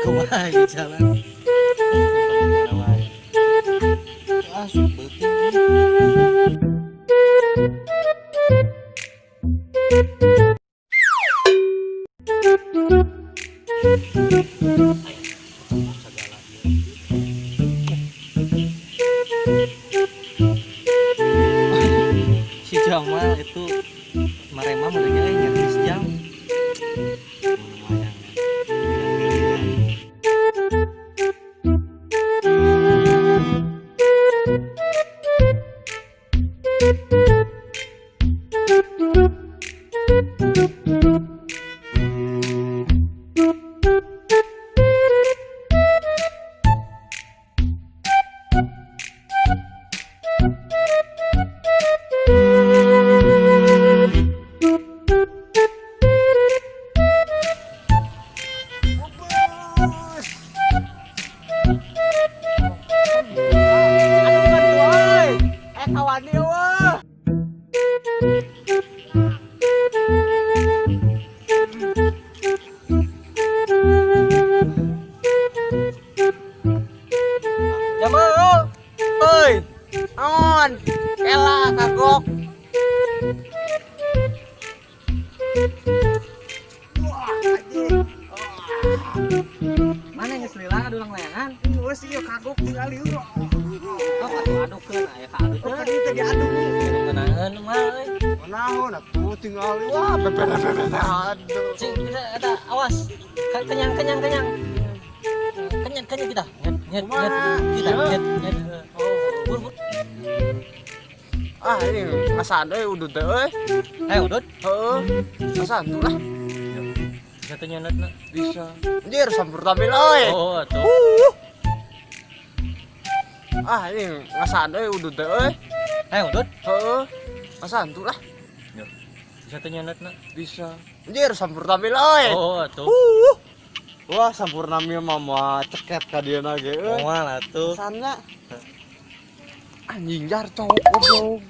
Kumaha di jalan. Asup beuki. Si Jamal itu marema mereka nyari sejam. Lumayan. Jamal, oi, On, ela kagok. Mana geus lila adulang layangan? Geus ieu kagok tinggal lieur. Oh, atuh adukeun aya ka adu Oh, kan ieu teh diadu. Ngeunaheun mah euy. Naon atuh tinggal wah bebebebebe aduh. Cing, kita eta awas. Kenyang kenyang kenyang. Kenyang kenyang kita. Nyet nyet nyet. Kita nyet nyet. Oh, bur bur. Ah, ini ngasaan euy udud teh euy. Ayo udud. Heeh. Ngasaan tuh lah. Bisa teu nyeunetna. Bisa. Anjir sampurna mil euy. Oh, atuh. Ah, ini ngasaan euy udud teh euy. Ayo udud. Heeh. Ngasaan tuh lah. Bisa teu nyeunetna. Bisa. Anjir sampurna mil euy. Oh, atuh. Wah, sampurna mil mah moal ceket ka dieu na ge euy. Moal atuh. Sana. Anjing jar cowok goblok.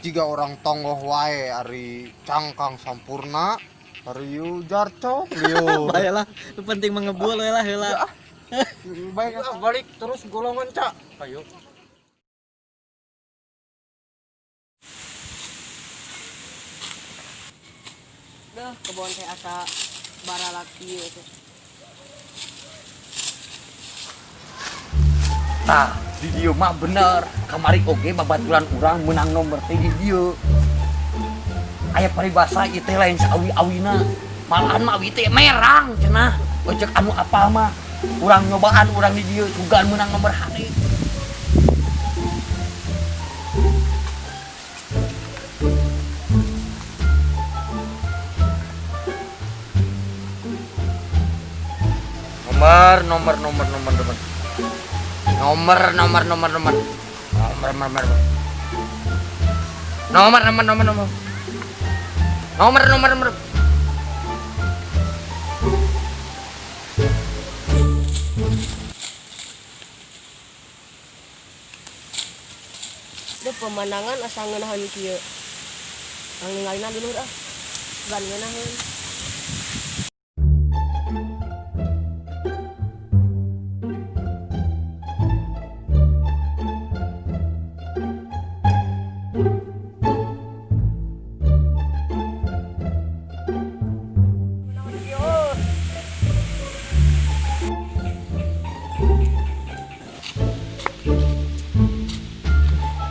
Jika orang tonggoh wae ari cangkang sampurna, ari ieu jarcok lieu. Bae lah, nu penting mengebul we lah heula. Baik ah, balik terus golongan cak. Ayo. Duh, kebon teh asa baralak ieu teh. Tah, di dieu mah bener. Kamari oge babaturan urang menang nomor teh di dieu. Aya paribasa ieu teh lain saawi-awina. Malahan mah awi teh merang cenah. Cek anu apal mah. Urang nyobaan urang di dieu sugan menang nomor hate. Nomor nomor nomor nomor nomor. Nomor nomor nomor nomor. Nomor nomor nomor. Nomor nomor nomor nomor. Nomor nomor nomor. Duh, pemandangan asa ngeunaheun kieu. Ang ningalina di luhur ah. Gan ngeunaheun.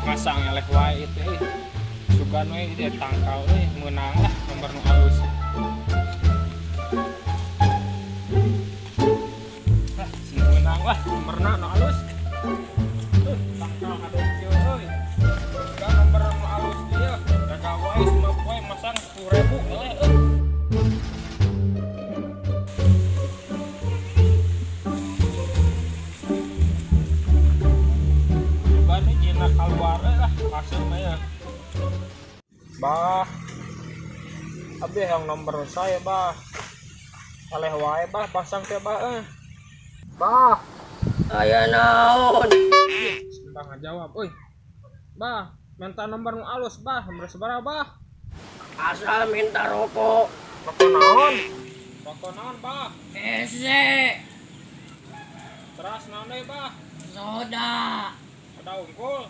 Masang eleh wae itu euy. Sugan we dia tangkal euy meunang lah nomor nu alus. Ah, sing meunang lah nomorna nu alus. Tangkal ado kieu euy. Sugan nomor nu alus ieu jaga wae semua poe masang 10.000 eleh euy. Sugan we jina kaluar euy lah pasir mah ya. Bah, abdi yang nomor saya bah, eleh wae bah pasang teh bah. Bah, Aya naon? Bah ngajawab euy. Bah, minta nomor nu alus bah, nomor sabaraha bah? Asal minta rokok. Rokok naon? Rokok naon bah? Ese, Teras naon deui bah? soda. Soda unggul.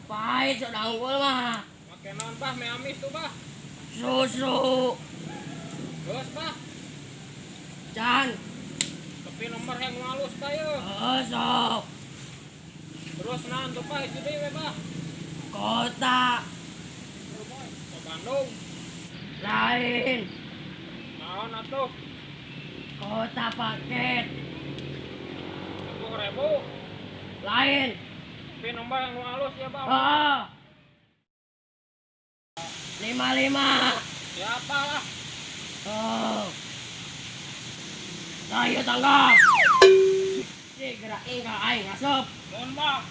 Pahit soda unggul mah. Make naon bah mie amis tuh bah? Susu. Geus bah, Can. tapi nomor yang nu alus bah yeuh. Oh, sok. Terus naon tuh bah hiji deui we bah? Kota. Ke Bandung. Lain. Naon atuh? Kota paket. 10.000. Lain. Tapi nomor yang nu alus ya bah. Oh. 55. Siapa lah? Oh. Ayo tanggap. Si gerak enggak aing asup. Nuhun bah.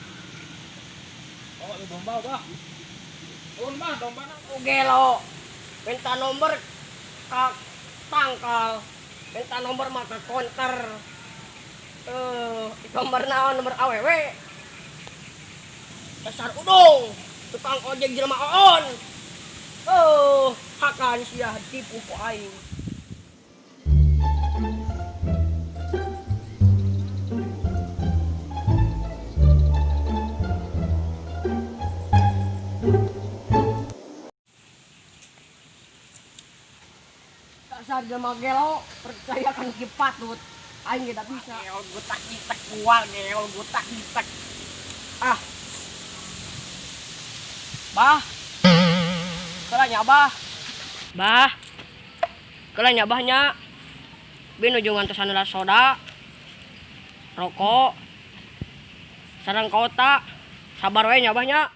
Bawa tuh domba bah. Nuhun bah domba na. Gelo. Minta nomor ke tangkal. Minta nomor mah ke konter. Nomor naon nomor AWW. Dasar udung. Tukang ojek jelema oon. Oh, hakan sia tipu ku aing. Dasar jelema gelo, percaya kan ki patut. Aing tidak bisa. Gel gutak gitek kual gel gutak gitek. Ah. Bah. Kela nya bah. Bah. Kela nya bah nya. Bi nuju ngantosan heula soda. Rokok. Sareng kota. Sabar we nya bah nya.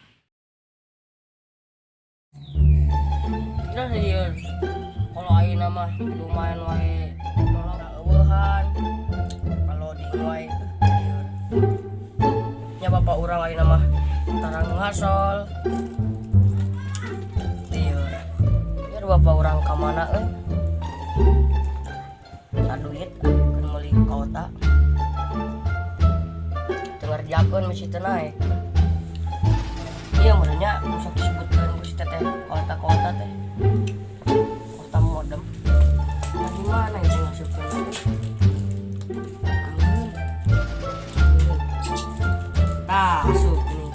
Terus ieu. Kalau ayeuna mah lumayan wae nolak eueuhan. Kalau di wae ieu. Nya bapak urang ayeuna mah tarang ngasol. Ieu. Biar bapak urang ka mana euy? Tak duit keun meuli kota. Teu ngerjakeun mesti teu naek. Ieu meureun nya nu sok disebutkeun ku si teteh kota-kota teh. Kota modem. Nah, gimana itu ngasupkeun? Kangen. Tah, asup ini.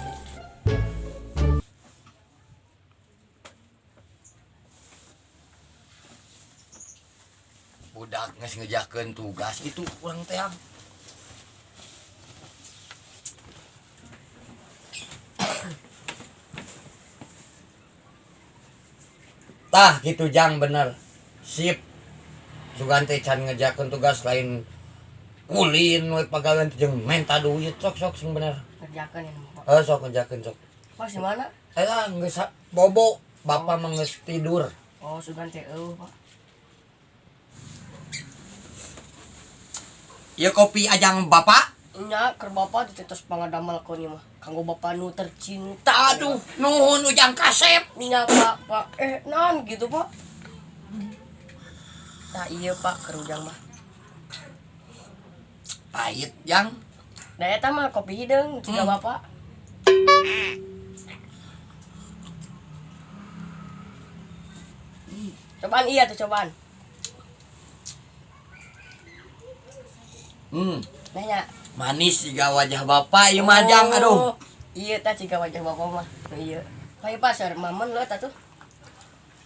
Budak geus ngejakeun tugas itu urang teh. Tah gitu jang bener. Sip. Sugan teh can ngejakeun tugas lain ulin we pagawean teh jeung menta duit sok sok sing bener. Ngerjakeun ya, Pak. Heuh sok ngejakeun sok. Pak di mana? Eta geus bobo, bapak mah geus tidur. Oh, sugan teh eueuh, Pak. Ieu kopi ajang bapak. Nya keur bapak ditetes pangadamelkeun ieu mah. Kanggo bapak nu tercinta. Aduh, nuhun ujang kasep. Nya Pak, Pak. Naon gitu, Pak? Nah, iya Pak, keur ujang mah. Pahit jang. Da eta mah kopi hideung ciga bapak. Cobaan iya tuh cobaan. Nanya. Manis jiga wajah bapak ieu mah jang aduh. Oh, iya tah jiga wajah bapak mah. Iya. Kayak pasar mamen leuh tah tuh.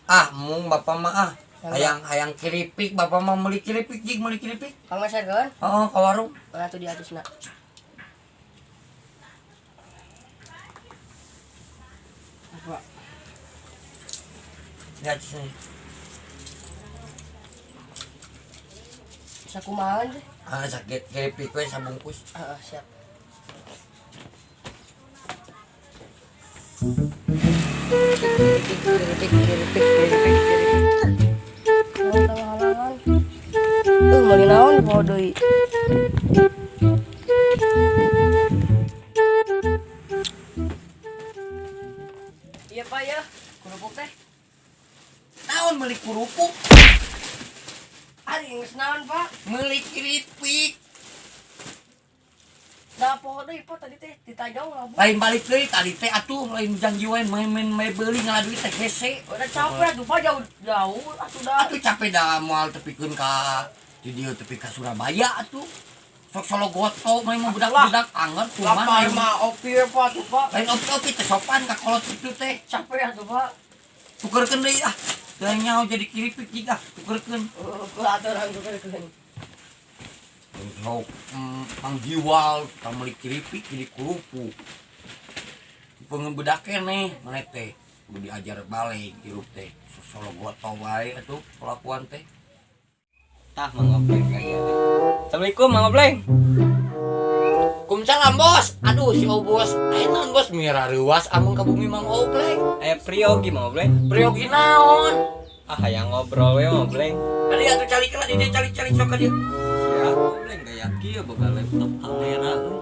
Ah, mung bapak mah ah. Yang Hayang hayang keripik bapak mah meuli keripik jig meuli keripik. Kang meserkeun? Heeh, ka warung. Mana tuh di atasna? Apa? Di atasna. Sakumaha teh? Ah, sakit keripik we sabungkus. Heeh, siap. Keripik, keripik, keripik, keripik, keripik. Halangan. Meuli naon dibawa deui? Iya, Pak ya. Kerupuk teh. Naon meuli kerupuk? Ari geus naon, Pak? Meuli keripik. Da deui, Pak, tadi teh ditajau lah. Lain balik deui tadi teh atuh lain janji wae main-main main beuli ngala duit teh hese. Udah capek atuh, Pak, jauh-jauh atuh dah. Atuh capek dah moal tepikeun ka di dieu tepi ka Surabaya atuh. Sok solo goto main mah budak-budak anger cuman Lapar lain mah opi ya, Pak, tuh, Pak. Lain opi-opi teh sopan ka kolot kitu teh. Capek atuh, Pak. Tukerkeun deui ah. Teu nyaho jadi kiripik jig ah, tukerkeun. Ku aturan tukerkeun. Sok mangjiwal ka meuli kiripik jadi kerupuk. Pengebedak keneh maneh teh kudu diajar balik hirup teh. Solo goto wae atuh kelakuan teh. Tah, Mang Obleng kaya deh. Assalamualaikum, Mang Obleng. Kumsalam bos. Aduh si Obos. Aya naon bos mira reuas amung ka bumi Mang Obleng. Aya priyogi, Mang Obleng. Priyogi naon? Ah, hayang ngobrol we, Mang Obleng. Tadi atuh calik lah di dieu calik-calik sok ka dieu. Siap, Mang Obleng gaya kieu boga laptop kamera euy.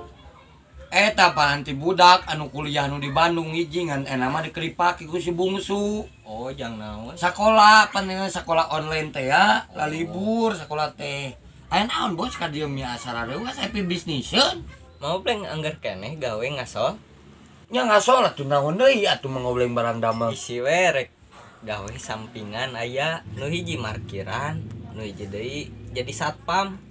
Eta panti budak anu kuliah anu di Bandung hiji ngan enak mah dikeripake ku si bungsu. Oh, jang naon? Sakola pan sakola online teh ya, lah libur sakola teh. Aya naon bos ka dieu mi asara reuas happy businesseun. Mang Obleng anggar keneh gawe ngasol. Nya ngasol atuh naon deui atuh Mang Obleng barang damel. Isi we rek gawe sampingan aya nu hiji markiran, nu hiji deui jadi satpam.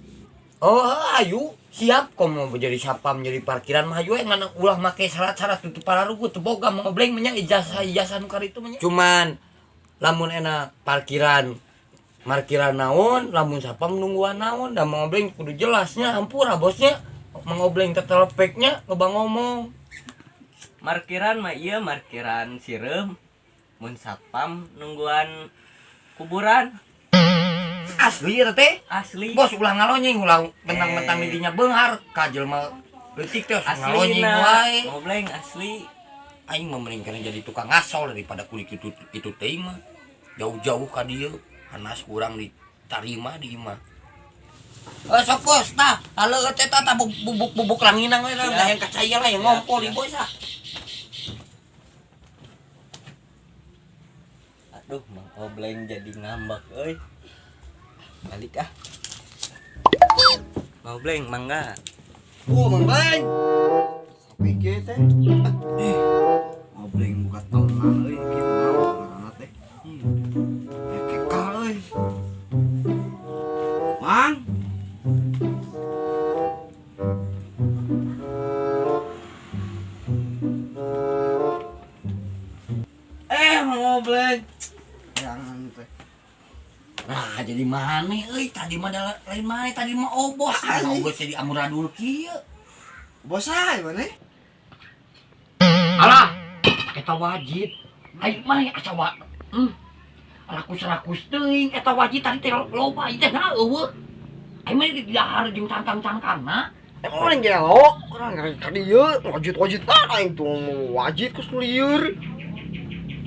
Oh, ayo siap kok mau jadi satpam jadi parkiran mah ayo ngan ulah make syarat-syarat tutup pararugu teu boga Mang Obleng mah ijazah-ijazah nu karitu mah. Cuman lamun enak parkiran markiran naon, lamun satpam nungguan naon, da Mang Obleng kudu jelasnya hampura bosnya. Mang Obleng tetelepeknya loba ngomong. Markiran mah ieu markiran sireum. Mun satpam nungguan kuburan. Asli eta teh. Asli. Bos ulah ngalonyeng ulah mentang-mentang Eh. didinya beunghar ka jelema leutik teh Asli ngalonyeng wae. Mang Obleng asli. Aing mah mending kana jadi tukang ngasol daripada kulit itu itu teh mah. Jauh-jauh ka dieu panas kurang ditarima di imah. Eh sok bos tah, halo teh tah bubuk-bubuk langinang we lah, yang kacaya lah yang ngompol di bos ah. Aduh, Mang Obleng jadi ngambek euy. Balik ah. Mang Obleng, mangga. Oh, Mang Bleng. Sapi kieu teh. Mang Obleng buka tenang euy kitu naon ngaranna teh. Ya kekal euy. Mang. Mang Obleng. Jangan teh. Nah, jadi mana euy? Tadi mah lain mana? Tadi mah obos. Ah, obos jadi amuradul kieu. Bos ae maneh? Alah, eta wajib. Aing mah asa wa. Rakus-rakus teuing eta wajib tadi teh loba ieu teh na eueuh. Aing mah di dahar jeung cangkang-cangkangna. Emang orang gelo, orang ngeri ka dieu, wajit-wajit aing tuh wajit ku lieur.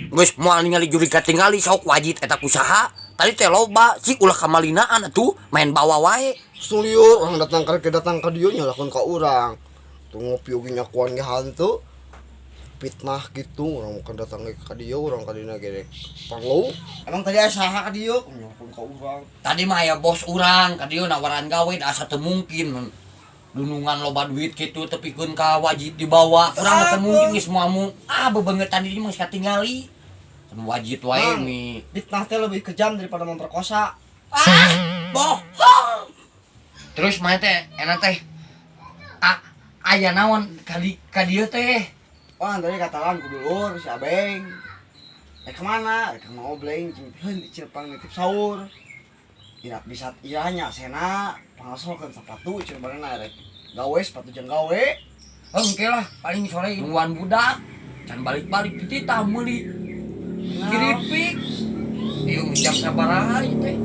Geus moal ningali juri katingali sok wajit eta kusaha. Tadi teh loba sih ulah kamalinaan atuh main bawa wae. Suliur orang datang ka datang ka dieu nyalahkeun ka urang. Tuh ngopi oge nyakuan ge hantu. Fitnah gitu orang bukan datang ka dieu urang ka dina ge perlu. Emang tadi aya saha ka dieu nyalahkeun ka urang. Tadi mah aya bos urang ka dieu nawaran gawe da asa teu mungkin. Dunungan loba duit kitu tepikeun ka wajit dibawa. Urang mah teu mungkin geus moal ah bebengetan di dieu mah geus katingali. Wajit wae mi. Fitnah teh lebih kejam daripada memperkosa. Ah, bohong. Terus mah teh enak teh. Ah, aya naon ka dieu teh? Wah, tadi katalan ku dulur si Abeng. Rek kemana? Rek mau obleng cing heun cenah nitip sahur. Ira bisa iranya sena pangasolkeun sepatu cenah barena rek gawe sepatu jeung gawe. Engke lah paling sore nungguan budak. Can balik-balik dititah meuli. Keripik. Ieu jam sabaraha ieu teh?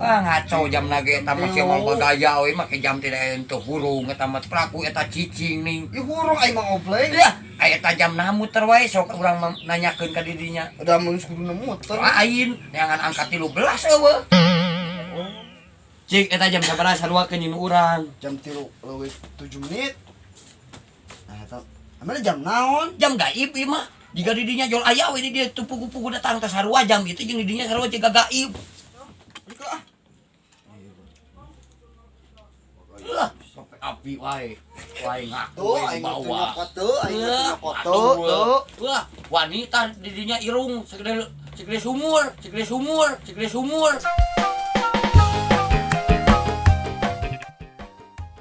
Ah ngaco jam nage eta mah sia moal bagaya we make jam teh teu hurung eta mah pelaku eta cicing ning. Ih hurung aing mah obleng. Ya, aya eta jam nah muter wae sok urang mah nanyakeun ka didinya. Udah mun kuduna muter. Lain, neangan angka 13 eueuh. Cik eta jam sabaraha saruakeun jeung urang? Jam 3:07. Nah eta amana jam naon? Jam gaib ieu mah. Jika didinya jol aya we di dieu teu pugu-pugu datang teh sarua jam itu jeung didinya sarua jiga gaib. Lah, sampai api wae. Wae ngaku Tuh, wae aing teu dibawa. nyokot tuh, aing teu nyokot tuh, Atuh, tuh. Wah, wanita di dinya irung segede segede sumur, segede sumur, segede sumur.